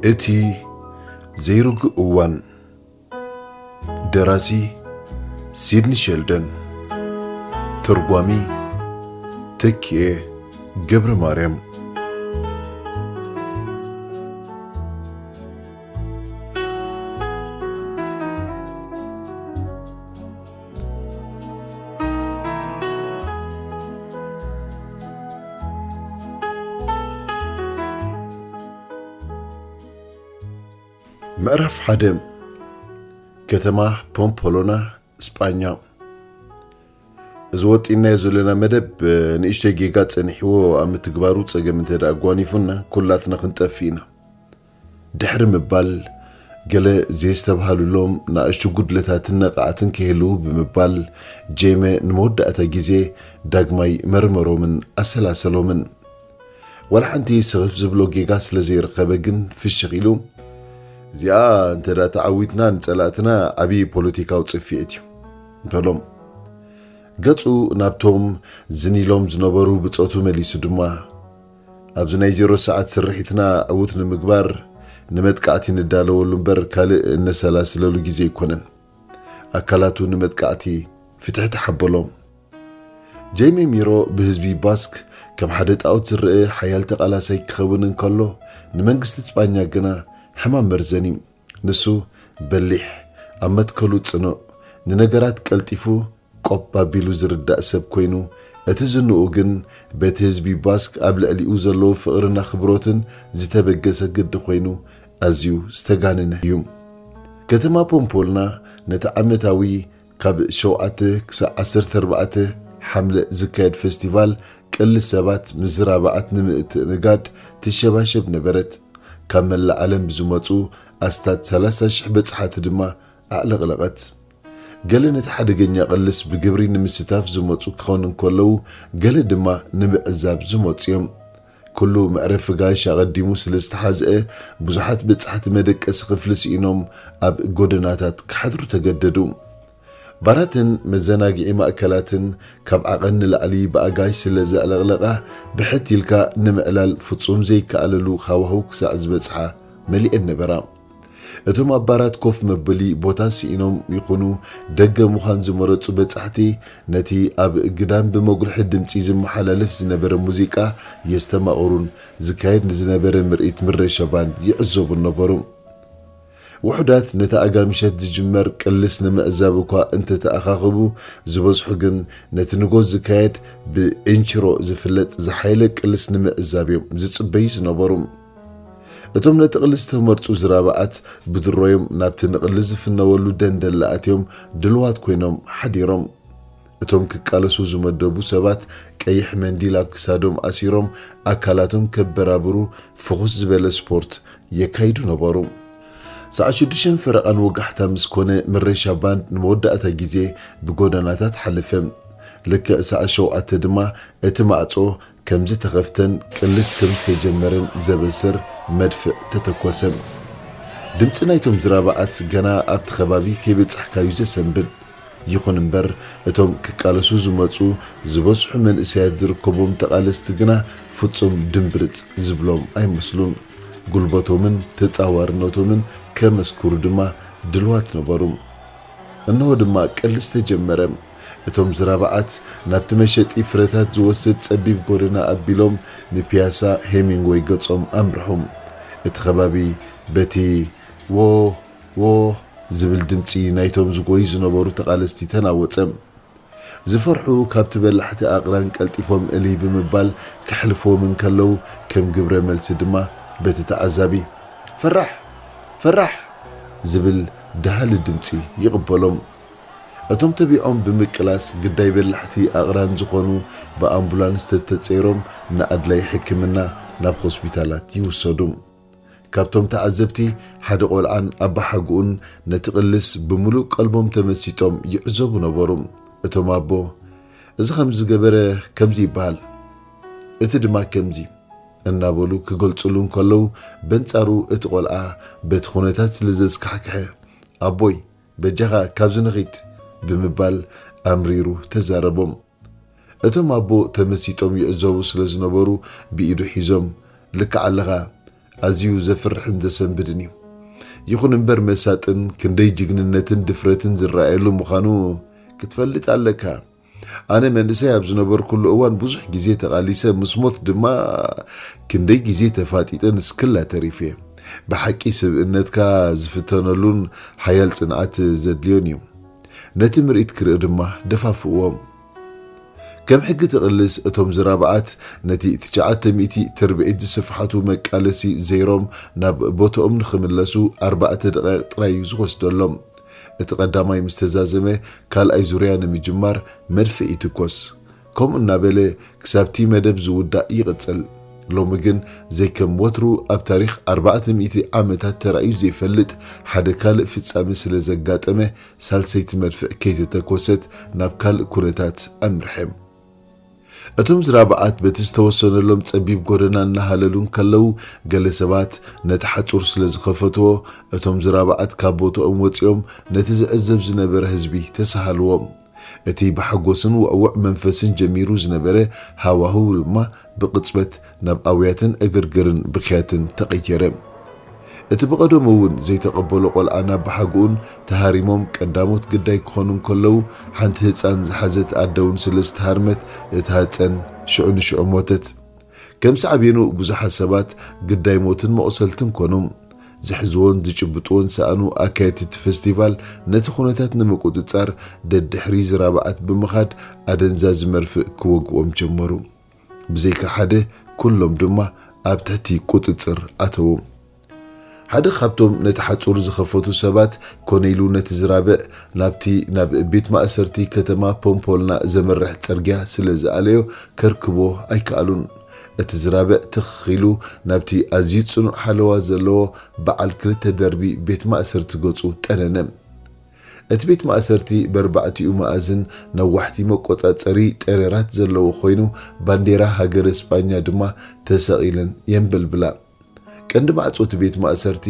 እቲ ዘይርጉእ እዋን። ደራሲ ሲድኒ ሸልደን። ተርጓሚ ተኪኤ ገብረ ማርያም። ምዕራፍ ሓደ። ከተማ ፖምፖሎና፣ ስጳኛ። እዚ ወጢናዮ ዘለና መደብ፣ ንእሽተይ ጌጋ ጸኒሕዎ ኣብ ምትግባሩ ጸገም እንተ ደኣ ኣጓኒፉና፣ ኩላትና ክንጠፍእ ኢና። ድሕሪ ምባል፣ ገለ ዘየስተብሃሉሎም ንኣሽቱ ጉድለታትን ነቓዕትን ክህልዉ ብምባል፣ ጄመ ንመወዳእታ ግዜ ዳግማይ መርመሮምን ኣሰላሰሎምን። ዋላ ሓንቲ ስኽፍ ዝብሎ ጌጋ ስለ ዘይረኸበ ግን ፍሽኽ ኢሉ፣ "እዚኣ እንተ ደኣ ተዓዊትና ንጸላእትና ዓብዪ ፖለቲካዊ ጽፍዒት እዩ" በሎም። ገጹ ናብቶም ዝን ኢሎም ዝነበሩ ብጾቱ መሊሱ ድማ፣ "ኣብዚ ናይ ዜሮ ሰዓት ስርሒትና ዕዉት ንምግባር ንመጥቃዕቲ ንዳለወሉ እምበር ካልእ እነሰላስለሉ ግዜ ኣይኮነን። ኣካላቱ ንመጥቃዕቲ ፍትሒ ተሓበሎም።" ጄሚ ሚሮ ብህዝቢ ባስክ ከም ሓደ ጣኦት ዝረአ ሓያል ተቓላሳይ ክኸውን እንከሎ፣ ንመንግስቲ ስጳኛ ግና ሕማም መርዘን እዩ። ንሱ በሊሕ፣ ኣብ መትከሉ ጽኑዕ፣ ንነገራት ቀልጢፉ ቆብ ኣቢሉ ዝርዳእ ሰብ ኮይኑ፣ እቲ ዝንኡ ግን በቲ ህዝቢ ባስክ ኣብ ልዕሊኡ ዘለዎ ፍቕርን ኣኽብሮትን ዝተበገሰ ግዲ ኮይኑ ኣዝዩ ዝተጋነነ እዩ። ከተማ ፖምፖልና ነቲ ዓመታዊ ካብ ሸውዓተ ክሳዕ ዓሰርተ ኣርባዕተ ሓምለ ዝካየድ ፈስቲቫል ቅልስ ሰባት ምስ ዝራብዓት ንምእትእንጋድ ትሸባሸብ ነበረት። ካብ መላእ ዓለም ብዝመጹ ኣስታት ሰላሳ ሽሕ በጻሕቲ ድማ ኣዕለቕለቐት። ገለ ነቲ ሓደገኛ ቅልስ ብግብሪ ንምስታፍ ዝመጹ ክኾኑ እንከለዉ፣ ገለ ድማ ንምዕዛብ ዝመጹ እዮም። ኩሉ መዕረፊ ጋይሽ ኣቐዲሙ ስለ ዝተሓዝአ፣ ብዙሓት በጻሕቲ መደቀሲ ክፍሊ ስኢኖም ኣብ ጎደናታት ክሓድሩ ተገደዱ። ባራትን መዘናግዒ ማእከላትን ካብ ዓቐን ንላዕሊ ብኣጋይሽ ስለ ዘዕለቕለቓ፣ ብሕት ኢልካ ንምዕላል ፍጹም ዘይከኣለሉ ሃዋህው ክሳዕ ዝበጽሓ መሊኤን ነበራ። እቶም ኣብ ባራት ኮፍ መበሊ ቦታ ስኢኖም ይኹኑ ደገ ምዃን ዝመረጹ በጻሕቲ፣ ነቲ ኣብ ግዳም ብመጉልሒ ድምጺ ዝመሓላለፍ ዝነበረ ሙዚቃ የስተማቕሩን ዝካየድ ንዝነበረ ምርኢት ምረሻ ባንድ ይዕዘቡን ነበሩ። ውሑዳት ነቲ ኣጋምሸት ዝጅመር ቅልስ ንምዕዛብ እኳ እንተተኣኻኸቡ፣ ዝበዝሑ ግን ነቲ ንጎ ዝካየድ ብዒንችሮ ዝፍለጥ ዝሓየለ ቅልስ ንምዕዛብ እዮም ዝጽበዩ ዝነበሩ። እቶም ነቲ ቅልስ ዝተመርጹ ዝራብዓት ብድሮዮም ናብቲ ንቅልስ ዝፍነወሉ ደንደል ኣትዮም ድልዋት ኮይኖም ሓዲሮም። እቶም ክቃለሱ ዝመደቡ ሰባት ቀይሕ መንዲል ኣብ ክሳዶም ኣሲሮም ኣካላቶም ከበራብሩ ፍኹስ ዝበለ ስፖርት የካይዱ ነበሩ። ሰዓት ሽዱሽተን ፈረቓን ወጋሕታ ምስ ኮነ፣ መረሻ ባንድ ንመወዳእታ ግዜ ብጎደናታት ሓለፈ። ልክዕ ሰዓት ሸውዓተ ድማ እቲ ማዕጾ ከም ዝተኸፍተን ቅልስ ከም ዝተጀመረን ዘበስር መድፍዕ ተተኮሰ። ድምጺ ናይቶም ዝራብዓት ገና ኣብቲ ከባቢ ከይበጻሕካ'ዩ ዘሰንብድ። ይኹን እምበር፣ እቶም ክቃለሱ ዝመጹ ዝበዝሑ መንእሰያት ዝርከቦም ተቓለስቲ ግና ፍጹም ድምብርጽ ዝብሎም ኣይመስሉን። ጉልበቶምን ተጻዋርነቶምን ከመስክሩ ድማ ድልዋት ነበሩ። እንሆ ድማ ቅልስ ተጀመረ። እቶም ዝራብዓት ናብቲ መሸጢ ፍረታት ዝወስድ ጸቢብ ጎደና ኣቢሎም ንፒያሳ ሄሚንግወይ ገጾም ኣምርሑ። እቲ ከባቢ በቲ "ዎ፣ ዎ" ዝብል ድምጺ ናይቶም ዝጎዩ ዝነበሩ ተቓለስቲ ተናወጸ። ዝፈርሑ ካብቲ በላሕቲ ኣቕራን ቀልጢፎም እልይ ብምባል ከሕልፍዎም እንከለዉ፣ ከም ግብረ መልሲ ድማ በቲ ተዓዛቢ "ፈራሕ! ፈራሕ!" ዝብል ደሃሊ ድምጺ ይቕበሎም። እቶም ተቢዖም ብምቅላስ ግዳይ በላሕቲ ኣቕራን ዝኾኑ ብኣምቡላንስ ተተጸይሮም ንኣድላይ ሕክምና ናብ ሆስፒታላት ይውሰዱ። ካብቶም ተዓዘብቲ ሓደ ቆልዓን ኣባሓጉኡን ነቲ ቅልስ ብምሉእ ቀልቦም ተመሲጦም ይዕዘቡ ነበሩ። እቶም ኣቦ፣ "እዚ ከምዚ ገበረ ከምዚ ይበሃል፣ እቲ ድማ ከምዚ" እናበሉ ክገልጹሉ እንከለዉ፣ በንጻሩ እቲ ቆልዓ በቲ ኩነታት ስለ ዘዝካሕክሐ፣ "ኣቦይ፣ በጃኻ ካብዚ ንኺድ" ብምባል ኣምሪሩ ተዛረቦም። እቶም ኣቦ ተመሲጦም ይዕዘቡ ስለ ዝነበሩ ብኢዱ ሒዞም፣ "ልክዕ ኣለኻ፣ ኣዝዩ ዘፍርሕን ዘሰንብድን እዩ። ይኹን እምበር መሳጥን ክንደይ ጅግንነትን ድፍረትን ዝረኣየሉ ምዃኑ ክትፈልጥ ኣለካ። ኣነ መንእሰይ ኣብ ዝነበርኩሉ እዋን ብዙሕ ግዜ ተቓሊሰ፣ ምስ ሞት ድማ ክንደይ ግዜ ተፋጢጠ ንስክላ ተሪፈ። ብሓቂ ስብእነትካ ዝፍተነሉን ሓያል ጽንዓት ዘድልዮን እዩ። ነቲ ምርኢት ክርኢ ድማ ደፋፍእዎም። ከም ሕጊ ትቕልስ እቶም ዝራብዓት ነቲ ትሽዓተ ሚእቲ ትርብዒት ዝስፍሓቱ መቃለሲ ዘይሮም ናብ ቦትኦም ንኽምለሱ ኣርባዕተ ደቓይቕ ጥራይ እዩ ዝወስደሎም። እቲ ቀዳማይ ምስ ተዛዘመ ካልኣይ ዙርያ ንምጅማር መድፍዕ ይትኮስ። ከምኡ እናበለ ክሳብቲ መደብ ዝውዳእ ይቕጽል። ሎሚ ግን ዘይከም ወትሩ ኣብ ታሪኽ ኣርባዕተ ሚእቲ ዓመታት ተራእዩ ዘይፈልጥ ሓደ ካልእ ፍጻመ ስለ ዘጋጠመ ሳልሰይቲ መድፍዕ ከይተተኮሰት ናብ ካልእ ኩነታት ኣምርሐ። እቶም ዝራብዓት በቲ ዝተወሰነሎም ጸቢብ ጎደና እናሃለሉ እንከለዉ ገለ ሰባት ነቲ ሓጹር ስለ ዝኸፈትዎ እቶም ዝራብዓት ካብ ቦትኦም ወጺኦም ነቲ ዝዕዘብ ዝነበረ ህዝቢ ተሳሃልዎም። እቲ ብሓጎስን ውዕውዕ መንፈስን ጀሚሩ ዝነበረ ሃዋህው ድማ ብቕጽበት ናብ ኣውያትን ዕግርግርን ብኽያትን ተቐየረ። እቲ ብቐደሙ እውን ዘይተቐበሎ ቆልዓ ናብ ብሓጉኡን ተሃሪሞም ቀዳሞት ግዳይ ክኾኑ እንከለዉ ሓንቲ ህጻን ዝሓዘት ኣደ እውን ስለ ዝተሃርመት እታ ህጸን ሽዑ ንሽዑ ሞተት። ከም ሳዕቤኑ ብዙሓት ሰባት ግዳይ ሞትን መቑሰልትን ኮኑ። ዝሕዝዎን ዝጭብጥዎን ሰኣኑ ኣካየድቲ እቲ ፈስቲቫል ነቲ ኩነታት ንምቁጽጻር ደድሕሪ ዝራብዓት ብምኻድ ኣደንዛዚ መርፍእ ክወግኦም ጀመሩ። ብዘይካ ሓደ ኩሎም ድማ ኣብ ትሕቲ ቁጽጽር ኣተዉ። ሓደ ካብቶም ነቲ ሓጹር ዝኸፈቱ ሰባት ኮነ ኢሉ ነቲ ዝራብዕ ናብቲ ናብ ቤት ማእሰርቲ ከተማ ፖምፖልና ዘምርሕ ጽርግያ ስለ ዝኣለዮ ከርክቦ ኣይከኣሉን። እቲ ዝራብዕ ትኽ ኢሉ ናብቲ ኣዝዩ ጽኑዕ ሓለዋ ዘለዎ በዓል ክልተ ደርቢ ቤት ማእሰርቲ ገጹ ጠነነ። እቲ ቤት ማእሰርቲ በርባዕቲኡ መኣዝን ነዋሕቲ መቆጻጸሪ ጠረራት ዘለዎ ኮይኑ ባንዴራ ሃገረ ስጳኛ ድማ ተሰቒለን የንበልብላ። ቀንዲ ማዕጾ እቲ ቤት ማእሰርቲ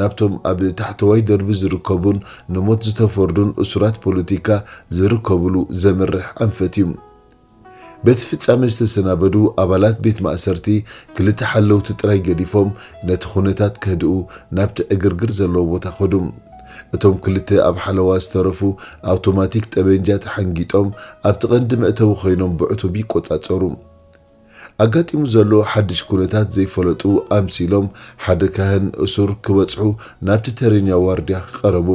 ናብቶም ኣብ ታሕተዋይ ደርቢ ዝርከቡን ንሞት ዝተፈርዱን እሱራት ፖለቲካ ዝርከብሉ ዘምርሕ ኣንፈት እዩ። በቲ ፍጻመ ዝተሰናበዱ ኣባላት ቤት ማእሰርቲ ክልተ ሓለውቲ ጥራይ ገዲፎም ነቲ ኩነታት ከህድኡ ናብቲ ዕግርግር ዘለዎ ቦታ ከዱ። እቶም ክልተ ኣብ ሓለዋ ዝተረፉ ኣውቶማቲክ ጠበንጃ ተሓንጊጦም ኣብቲ ቀንዲ መእተዊ ኮይኖም ብዕቱብ ይቆጻጸሩ። ኣጋጢሙ ዘሎ ሓድሽ ኩነታት ዘይፈለጡ ኣምሲሎም ሓደ ካህን እሱር ክበጽሑ ናብቲ ተረኛ ዋርድያ ቀረቡ።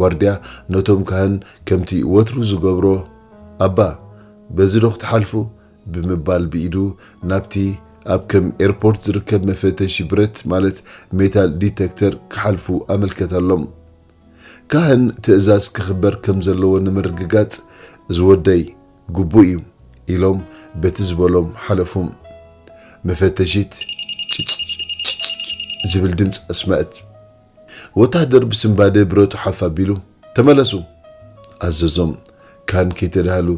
ዋርድያ ነቶም ካህን ከምቲ ወትሩ ዝገብሮ "ኣባ፣ በዚ ዶ ክትሓልፉ?" ብምባል ብኢዱ ናብቲ ኣብ ከም ኤርፖርት ዝርከብ መፈተሺ ብረት ማለት ሜታል ዲተክተር ክሓልፉ ኣመልከተሎም። ካህን ትእዛዝ ክኽበር ከም ዘለዎ ንምርግጋጽ "እዚ ወደይ ግቡእ እዩ" ኢሎም በቲ ዝበሎም ሓለፉ። መፈተሺት ጭጭ ዝብል ድምፂ ኣስመዐት። ወታደር ብስንባደ ብረቱ ሓፍ ኣቢሉ "ተመለሱ!" ኣዘዞም። ካህን ከይተዳህሉ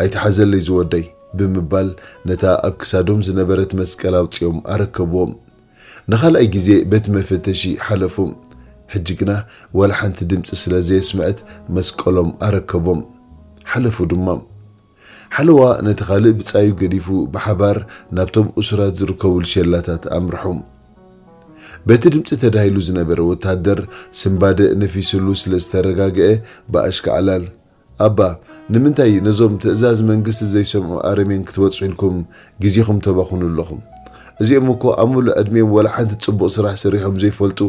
"ኣይትሓዘለይ ዝወደይ" ብምባል ነታ ኣብ ክሳዶም ዝነበረት መስቀል ኣውፂኦም ኣረከብዎም። ንኻልኣይ ግዜ በቲ መፈተሺ ሓለፉ። ሕጂ ግና ዋላ ሓንቲ ድምፂ ስለ ዘየስመዐት መስቀሎም ኣረከቦም። ሓለፉ ድማ። ሓለዋ ነቲ ካልእ ብጻዩ ገዲፉ ብሓባር ናብቶም እሱራት ዝርከቡሉ ሸላታት ኣምርሑ። በቲ ድምፂ ተዳሂሉ ዝነበረ ወታደር ስንባደ ነፊስሉ ስለ ዝተረጋግአ ብኣሽካዕላል "ኣባ፣ ንምንታይ ነዞም ትእዛዝ መንግስቲ ዘይሰምዑ ኣረሜን ክትበጽሑ ኢልኩም ግዜኹም ተባኽኑ ኣለኹም? እዚኦም እኮ ኣብ ምሉእ ዕድሜኦም ዋላ ሓንቲ ጽቡቕ ስራሕ ሰሪሖም ዘይፈልጡ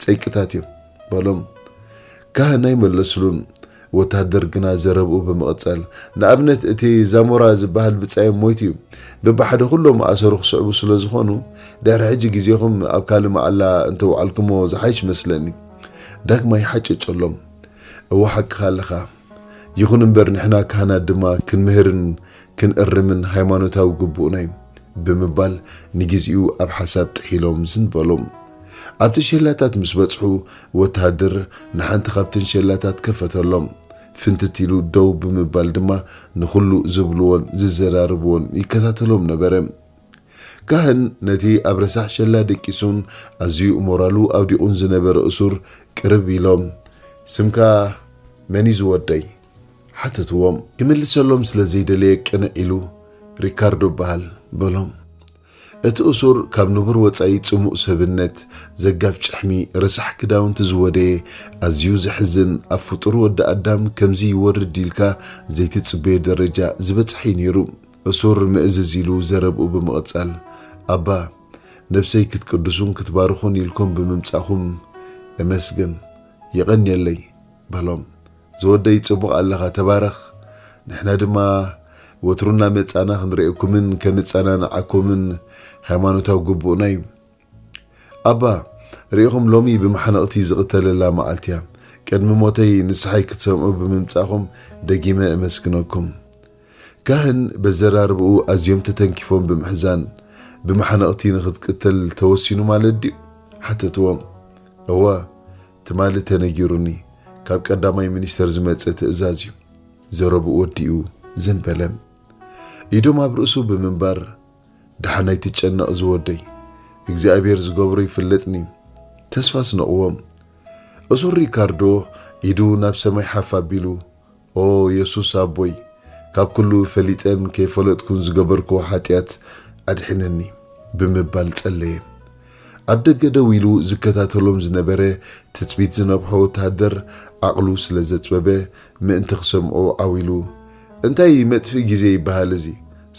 ጸይቅታት እዮም" በሎም። ካህን ኣይመለስሉን። ወታደር ግና ዘረብኡ ብምቕጻል "ንኣብነት እቲ ዛሞራ ዝበሃል ብጻዮም ሞይቱ እዩ። በብሓደ ኩሎም ኣሰሩ ክስዕቡ ስለ ዝኾኑ ድሕሪ ሕጂ ግዜኹም ኣብ ካልእ መዓላ እንተውዓልኩሞ ዝሓይሽ መስለኒ" ዳግማይ ሓጨጨሎም። "እወ ሓቅኻ ኣለኻ። ይኹን እምበር ንሕና ካህናት ድማ ክንምህርን ክንእርምን ሃይማኖታዊ ግቡእና እዩ" ብምባል ንግዚኡ ኣብ ሓሳብ ጥሒሎም ዝን በሎም። ኣብቲ ሸላታት ምስ በጽሑ ወተሃደር ንሓንቲ ካብተን ሸላታት ከፈተሎም። ፍንትት ኢሉ ደው ብምባል ድማ ንኹሉ ዝብልዎን ዝዘራርብዎን ይከታተሎም ነበረ። ካህን ነቲ ኣብ ረሳሕ ሸላ ደቂሱን ኣዝዩ ሞራሉ ኣውዲቑን ዝነበረ እሱር ቅርብ ኢሎም "ስምካ መን እዩ ዝወደይ?" ሓተትዎም። ክምልሰሎም ስለ ዘይደለየ ቅንዕ ኢሉ "ሪካርዶ እበሃል" በሎም። እቲ እሱር ካብ ንቡር ወጻኢ ጽሙእ ሰብነት፣ ዘጋፍ ጭሕሚ፣ ረሳሕ ክዳውንቲ ዝወደየ፣ ኣዝዩ ዘሕዝን፣ ኣብ ፍጡር ወዲ ኣዳም ከምዚ ይወርድ ኢልካ ዘይትጽበዮ ደረጃ ዝበጽሐ እዩ ነይሩ። እሱር ምእዝዝ ኢሉ ዘረብኡ ብምቕጻል፣ ኣባ፣ ነብሰይ ክትቅድሱን ክትባርኹን ኢልኩም ብምምጻኹም እመስግን፣ የቐንየለይ በሎም። ዝወደይ ጽቡቕ ኣለኻ፣ ተባረኽ። ንሕና ድማ ወትሩ እናመጻና ክንርእየኩምን ከነጸናንዓኩምን ሃይማኖታዊ ግቡእና እዩ። ኣባ፣ ርኢኹም ሎሚ ብመሓነቕቲ ዝቕተለላ መዓልቲ እያ። ቅድሚ ሞተይ ንስሓይ ክትሰምዑ ብምምጻኹም ደጊመ እመስግነኩም። ካህን በዘራርብኡ ኣዝዮም ተተንኪፎም ብምሕዛን፣ ብመሓነቕቲ ንኽትቅተል ተወሲኑ ማለት ድዩ? ሓተትዎም። እወ፣ ትማሊ ተነጊሩኒ፣ ካብ ቀዳማይ ሚኒስተር ዝመጸ ትእዛዝ እዩ። ዘረብኡ ወዲኡ ዝን በለ። ኢዶም ኣብ ርእሱ ብምንባር፣ ደሓን ኣይትጨነቕ ዝወደይ፣ እግዚኣብሔር ዝገብሮ ይፍለጥኒ። ተስፋ ስነቕዎም። እሱር ሪካርዶ ኢዱ ናብ ሰማይ ሓፍ ኣቢሉ፣ ኦ የሱስ ኣቦይ፣ ካብ ኩሉ ፈሊጠን ከይፈለጥኩን ዝገበርክዎ ሓጢኣት ኣድሕነኒ ብምባል ጸለየ። ኣብ ደገ ደው ኢሉ ዝከታተሎም ዝነበረ ትጽቢት ዝነብሖ ወተሃደር ዓቕሉ ስለ ዘጽበበ ምእንቲ ክሰምዖ ዓው ኢሉ፣ እንታይ መጥፍኢ ግዜ ይበሃል እዚ?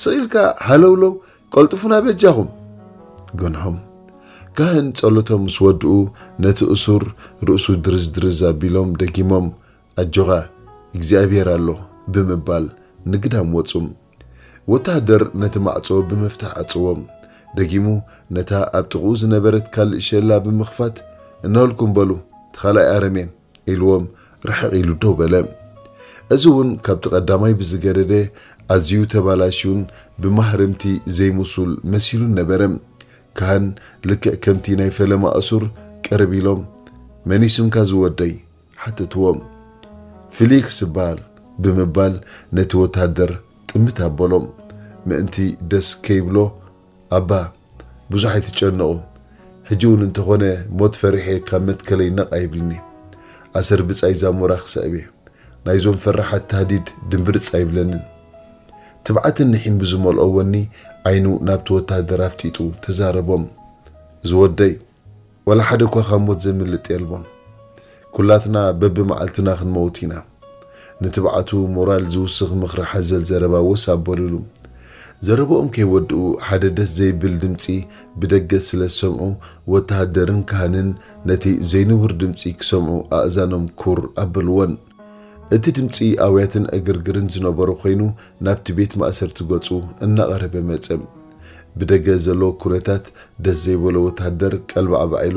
ስቕ ኢልካ ሃለውለው፣ ቀልጥፉና በጃኹም። ገንሖም። ካህን ጸሎቶም ምስ ወድኡ ነቲ እሱር ርእሱ ድርዝ ድርዝ ኣቢሎም ደጊሞም፣ ኣጆኻ እግዚኣብሔር ኣሎ ብምባል ንግዳም ወጹ። ወተሃደር ነቲ ማዕጾ ብመፍትሕ ዓጽዎም። ደጊሙ ነታ ኣብ ጥቕኡ ዝነበረት ካልእ ሸላ ብምኽፋት፣ እነሆልኩም በሉ፣ እቲ ካልኣይ ኣረሜን ኢልዎም ርሕቕ ኢሉ ደው በለ። እዚ እውን ካብቲ ቀዳማይ ብዝገደደ ኣዝዩ ተባላሽዩን ብማህርምቲ ዘይምሱል መሲሉን ነበረ። ካህን ልክዕ ከምቲ ናይ ፈለማ እሱር ቅርብ ኢሎም፣ መን እዩ ስምካ ዝወደይ? ሓተትዎም። ፊሊክስ እበሃል ብምባል ነቲ ወተሃደር ጥምት ኣበሎም። ምእንቲ ደስ ከይብሎ፣ ኣባ፣ ብዙሕ ኣይትጨነቑ። ሕጂ እውን እንተኾነ ሞት ፈሪሐ ካብ መትከለይ ነቕ ኣይብልኒ። ኣሰር ብጻይ ዛሞራ ክስዕብ እየ። ናይዞም ፈራሓት ታህዲድ ድምብርጽ ኣይብለንን። ትብዓትን ንሒን ብዝመልኦ ወኒ ዓይኑ ናብቲ ወተሃደር ኣፍጢጡ ተዛረቦም። ዝወደይ፣ ዋላ ሓደ እኳ ካብ ሞት ዘምልጥ የልቦን። ኩላትና በብመዓልትና ክንመውት ኢና። ንትብዓቱ ሞራል ዝውስኽ ምኽሪ ሓዘል ዘረባ ወስ ኣበሉሉ። ዘረብኦም ከይወድኡ ሓደ ደስ ዘይብል ድምጺ ብደገ ስለ ዝሰምዑ ወተሃደርን ካህንን ነቲ ዘይንቡር ድምጺ ክሰምዑ ኣእዛኖም ኩር ኣበልወን። እቲ ድምጺ ኣውያትን ዕግርግርን ዝነበሮ ኮይኑ ናብቲ ቤት ማእሰርቲ ገጹ እናቐረበ መጸ። ብደገ ዘሎ ኩነታት ደስ ዘይበሎ ወተሃደር ቀልባዕባዕ ኢሉ፣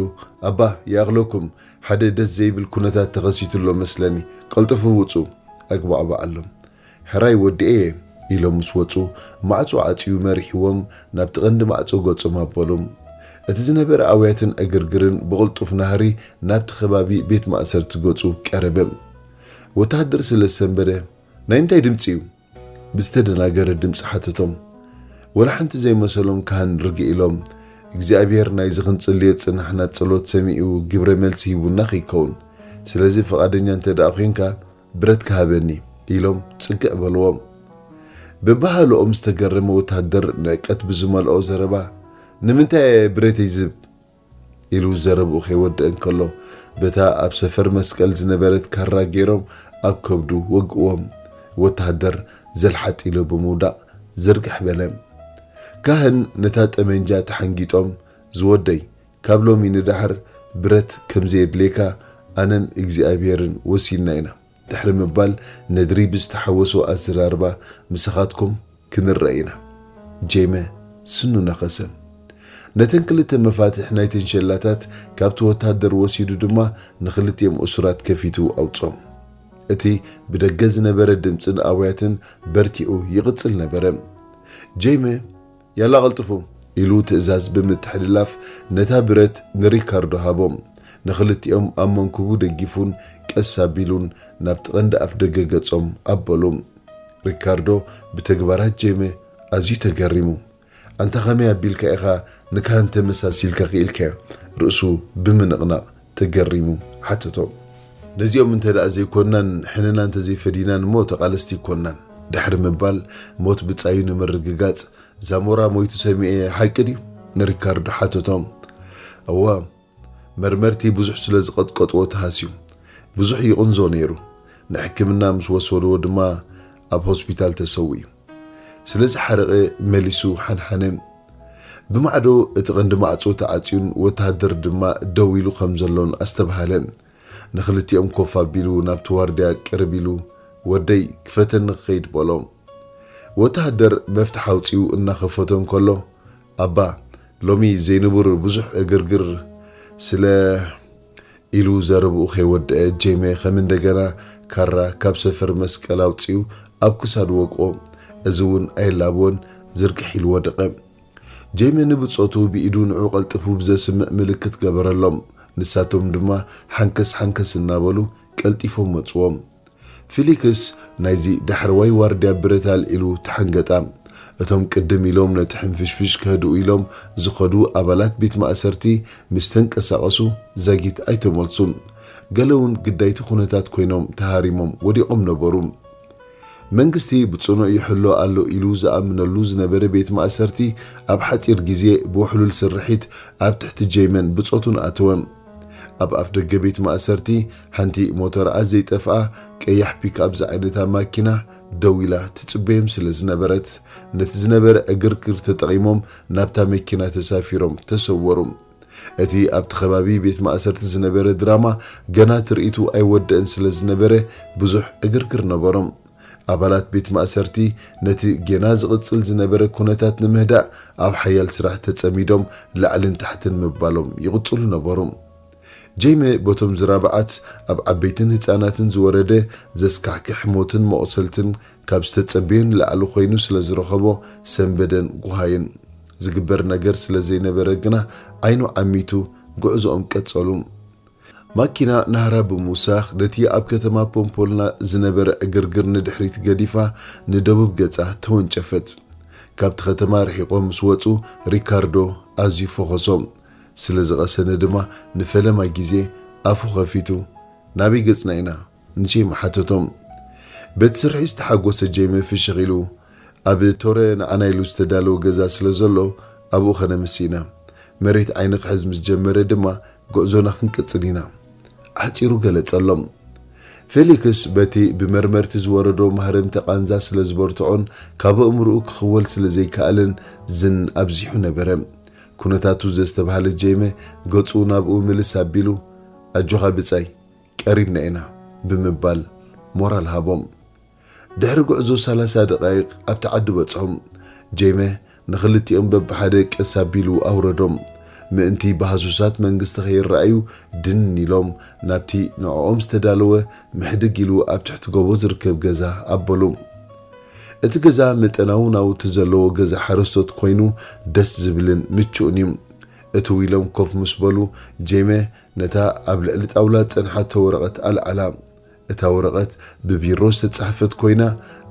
ኣባ፣ ይኣኽለኩም፣ ሓደ ደስ ዘይብል ኩነታት ተኸሲቱ ኣሎ መስለኒ፣ ቀልጥፉ ውጹ፣ ኣግባዕባዓሎም። ሕራይ ወዲኤ እየ ኢሎም ምስ ወጹ፣ ማዕጾ ዓጽዩ መሪሕዎም ናብቲ ቀንዲ ማዕጾ ገጾም ኣበሉ። እቲ ዝነበረ ኣውያትን ዕግርግርን ብቕልጡፍ ናህሪ ናብቲ ከባቢ ቤት ማእሰርቲ ገጹ ቀረበ። ወተሃደር ስለ ዝሰንበደ፣ ናይ ምንታይ ድምጺ እዩ? ብዝተደናገረ ድምጺ ሓተቶም። ወላ ሓንቲ ዘይመሰሎም ካህን ርግእ ኢሎም፣ እግዚኣብሔር ናይዚ ክንጽልዮ ዝጽናሕና ጸሎት ሰሚዑ ግብረ መልሲ ሂቡና ከይከውን። ስለዚ ፍቓደኛ እንተ ደኣ ዄንካ ብረትካ ሃበኒ ኢሎም ጽግዕ በልዎም። ብባህልኦም ዝተገረመ ወተሃደር ንዕቀት ብዝመልኦ ዘረባ፣ ንምንታይ እየ ብረተይ ዝህብ? ኢሉ ዘረብኡ ከይወድእ እንከሎ፣ በታ ኣብ ሰፈር መስቀል ዝነበረት ካራ ገይሮም ኣብ ከብዱ ወግእዎም። ወተሃደር ዘልሓጥ ኢሉ ብምውዳቕ ዝርግሕ በለ። ካህን ነታ ጠመንጃ ተሓንጊጦም፣ ዝወደይ፣ ካብ ሎሚ ንደሓር ብረት ከም ዘየድልየካ ኣነን እግዚኣብሄርን ወሲንና ኢና ድሕሪ ምባል ነድሪ ብዝተሓወሶ ኣዘራርባ ምሳኻትኩም ክንረኣ ኢና። ጄመ ስኑ ነኸሰ። ነተን ክልተ መፋትሕ ናይተን ሸላታት ካብቲ ወታደር ወሲዱ ድማ ንኽልቲኦም እሱራት ከፊቱ ኣውጾም። እቲ ብደገ ዝነበረ ድምጽን ኣውያትን በርቲዑ ይቕጽል ነበረ። ጄመ ያላ ቀልጥፉ ኢሉ ትእዛዝ ብምትሕልላፍ ነታ ብረት ንሪካርዶ ሃቦ። ንኽልቲኦም ኣብ መንኩቡ ደጊፉን ቀስ ኣቢሉን ናብቲ ቀንዲ ኣፍ ደገ ገጾም ኣበሉ። ሪካርዶ ብተግባራት ጄመ ኣዝዩ ተገሪሙ። ኣንታ ኸመይ ኣቢልካ ኢኻ ንካህን ተመሳሲልካ ክኢልካዮ? ርእሱ ብምንቕናቕ ተገሪሙ ሓተቶ። ነዚኦም እንተ ደኣ ዘይኮንናን ሕንና እንተ ዘይፈዲናን እሞ ተቓለስቲ ኣይኮንናን ድሕሪ ምባል ሞት ብጻዩ ንምርግጋጽ ዛሞራ ሞይቱ ሰሚዐ ሓቂ ድዩ? ንሪካርዶ ሓተቶ። እወ፣ መርመርቲ ብዙሕ ስለ ዝቐጥቀጥዎ ተሃስዩ። ብዙሕ ይቕንዞ ነይሩ። ንሕክምና ምስ ወሰድዎ ድማ ኣብ ሆስፒታል ተሰዊኡ። ስለ ዝሓረቐ መሊሱ ሓንሓነ። ብማዕዶ እቲ ቀንዲ ማዕጾ ተዓጽዩን ወተሃደር ድማ ደው ኢሉ ከም ዘሎን ኣስተብሃለ። ንኽልቲኦም ኮፍ ኣቢሉ ናብቲ ዋርድያ ቅርብ ኢሉ፣ "ወደይ፣ ክፈተኒ ክኸይድ" በሎ። ወተሃደር መፍትሕ ኣውጺኡ እናኸፈቶ እንከሎ፣ "ኣባ፣ ሎሚ ዘይንቡር ብዙሕ ዕግርግር ስለ" ኢሉ ዘረብኡ ከይወደአ፣ ጄመ ከም እንደገና ካራ ካብ ሰፈር መስቀል ኣውጺኡ ኣብ ክሳዱ ወድቆ። እዚ እውን ኣየላብዎን፣ ዝርግሕ ኢሉ ወደቐ። ጄመ ንብጾቱ ብኢዱ ንዑ ቀልጢፉ ብዘስምዕ ምልክት ገበረሎም። ንሳቶም ድማ ሓንከስ ሓንከስ እናበሉ ቀልጢፎም መጽዎም። ፊሊክስ ናይዚ ዳሕረዋይ ዋርድያ ብረት ኣልዒሉ ተሓንገጣ። እቶም ቅድም ኢሎም ነቲ ሕንፍሽፍሽ ከህድኡ ኢሎም ዝኸዱ ኣባላት ቤት ማእሰርቲ ምስ ተንቀሳቐሱ ዛጊት ኣይተመልሱን። ገለ እውን ግዳይቲ ኩነታት ኮይኖም ተሃሪሞም ወዲቖም ነበሩ። መንግስቲ ብጽኑዕ ይሕሎ ኣሎ ኢሉ ዝኣምነሉ ዝነበረ ቤት ማእሰርቲ ኣብ ሓጺር ግዜ ብውሕሉል ስርሒት ኣብ ትሕቲ ጄመን ብጾቱን ኣተወ። ኣብ ኣፍ ደገ ቤት ማእሰርቲ ሓንቲ ሞተርኣ ዘይጠፍኣ ቀያሕ ፒክኣፕ ዝዓይነታ ማኪና ደው ኢላ ትጽበዮም ስለ ዝነበረት፣ ነቲ ዝነበረ ዕግርግር ተጠቒሞም ናብታ መኪና ተሳፊሮም ተሰወሩ። እቲ ኣብቲ ከባቢ ቤት ማእሰርቲ ዝነበረ ድራማ ገና ትርኢቱ ኣይወደእን ስለ ዝነበረ ብዙሕ ዕግርግር ነበሮም። ኣባላት ቤት ማእሰርቲ ነቲ ጌና ዝቕጽል ዝነበረ ኩነታት ንምህዳእ ኣብ ሓያል ስራሕ ተጸሚዶም ላዕልን ታሕትን ምባሎም ይቕጽሉ ነበሩ። ጄመ በቶም ዝራብዓት ኣብ ዓበይትን ህጻናትን ዝወረደ ዘስካሕክሕ ሞትን መቑሰልትን ካብ ዝተጸበዮ ንላዕሊ ኮይኑ ስለ ዝረኸቦ ሰንበደን ጉሃየን። ዝግበር ነገር ስለ ዘይነበረ ግና ዓይኑ ዓሚቱ ጉዕዞኦም ቀጸሉ። ማኪና ናህራ ብምውሳኽ ነቲ ኣብ ከተማ ፖምፖልና ዝነበረ ዕግርግር ንድሕሪት ገዲፋ ንደቡብ ገጻ ተወንጨፈት። ካብቲ ከተማ ርሒቖም ምስ ወጹ ሪካርዶ ኣዝዩ ፈኾሶ። ስለ ዝቐሰነ ድማ ንፈለማይ ግዜ ኣፉ ከፊቱ፣ "ናበይ ገጽና ኢና?" ንጄመ ሓተቶም። በቲ ስርሒ ዝተሓጎሰ ጄመ ፍሽኽ ኢሉ፣ "ኣብ ቶረ ንዓና ኢሉ ዝተዳለወ ገዛ ስለ ዘሎ ኣብኡ ኸነምሲ ኢና። መሬት ዓይኒ ክሕዝ ምስ ጀመረ ድማ ጉዕዞና ክንቅጽል ኢና" ኣሕጺሩ ገለጸሎም። ፌሊክስ በቲ ብመርመርቲ ዝወረዶ ማህረምቲ ቃንዛ ስለ ዝበርትዖን ካብ ኣእምሮኡ ክኽወል ስለ ዘይከኣለን ዝን ኣብዚሑ ነበረ። ኩነታቱ ዘስተብሃለ ጄመ ገጹ ናብኡ ምልስ ኣቢሉ፣ "ኣጆኻ ብጻይ፣ ቀሪብና ኢና" ብምባል ሞራል ሃቦም። ድሕሪ ጉዕዞ ሰላሳ ደቓይቕ ኣብቲ ዓዲ በጽሖም። ጄመ ንኽልቲኦም በብሓደ ቀስ ኣቢሉ ኣውረዶም። ምእንቲ ብሃሱሳት መንግስቲ ከይረኣዩ ድን ኢሎም ናብቲ ንዕኦም ዝተዳለወ ምሕድግ ኢሉ ኣብ ትሕቲ ጎቦ ዝርከብ ገዛ ኣበሉ። እቲ ገዛ መጠናዊ ናውቲ ዘለዎ ገዛ ሓረስቶት ኮይኑ ደስ ዝብልን ምቹእን እዩ። እትው ኢሎም ኮፍ ምስ በሉ ጄመ ነታ ኣብ ልዕሊ ጣውላ ዝጸንሓቶ ወረቐት ኣልዓላ። እታ ወረቐት ብቢሮ ዝተጻሕፈት ኮይና፣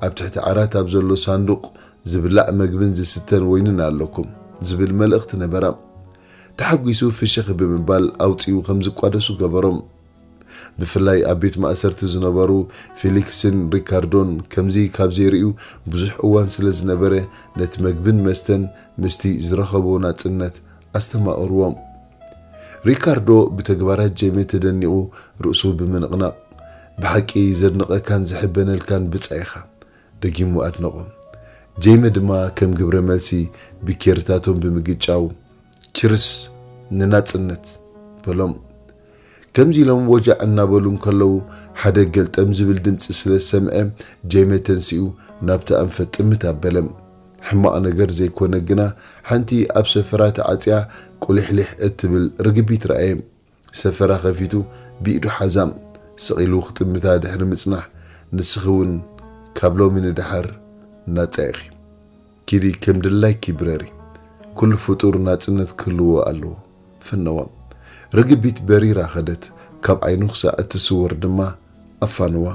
ኣብ ትሕቲ ዓራት ኣብ ዘሎ ሳንዱቕ "ዝብላዕ መግብን ዝስተን ወይንን ኣለኩም" ዝብል መልእኽቲ ነበራ። ተሓጒሱ ፍሽኽ ብምባል ኣውጺኡ ከም ዝቋደሱ ገበሮም። ብፍላይ ኣብ ቤት ማእሰርቲ ዝነበሩ ፊሊክስን ሪካርዶን ከምዚ ካብ ዘይርእዩ ብዙሕ እዋን ስለ ዝነበረ፣ ነቲ መግብን መስተን ምስቲ ዝረኸብዎ ናጽነት ኣስተማቕርዎም። ሪካርዶ ብተግባራት ጄመ ተደኒቑ ርእሱ ብምንቕናቕ፣ "ብሓቂ ዘድንቐካን ዝሕበነልካን ብጻይ ኢኻ" ደጊሙ ኣድነቖ። ጄመ ድማ ከም ግብረ መልሲ ብኬርታቶም ብምግጫው፣ "ችርስ ንናጽነት" በሎም። ከምዚ ኢሎም ወጃዕ እናበሉ እንከለዉ፣ ሓደ ገልጠም ዝብል ድምጺ ስለ ዝሰምዐ፣ ጄመ ተንሲኡ ናብቲ ኣንፈት ጥምት ኣበለ። ሕማቕ ነገር ዘይኮነ ግና፣ ሓንቲ ኣብ ሰፈራ ተዓጽያ ቁሊሕሊሕ እትብል ርግቢት ረኣየ። ሰፈራ ከፊቱ ብኢዱ ሓዛ። ስቕ ኢሉ ክጥምታ ድሕሪ ምጽናሕ፣ "ንስኺ እውን ካብ ሎሚ ንደሓር ናጻ ኢኺ። ኪዲ ከም ድላይኪ ብረሪ። ኩሉ ፍጡር ናጽነት ክህልዎ ኣለዎ" ፈነዋ። ርግቢት በሪራ ኸደት። ካብ ዓይኑ ክሳዕ እትስወር ድማ ኣፋንዋ።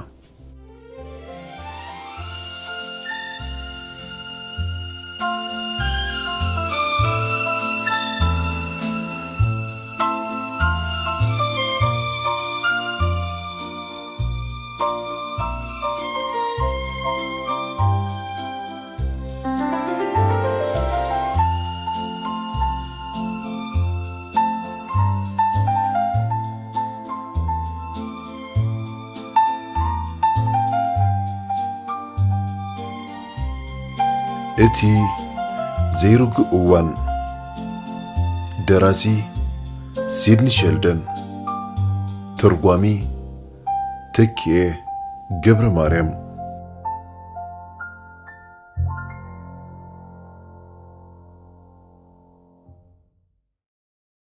እቲ ዘይርጉእ እዋን። ደራሲ ሲድኒ ሸልደን። ተርጓሚ ተኪኤ ገብረ ማርያም።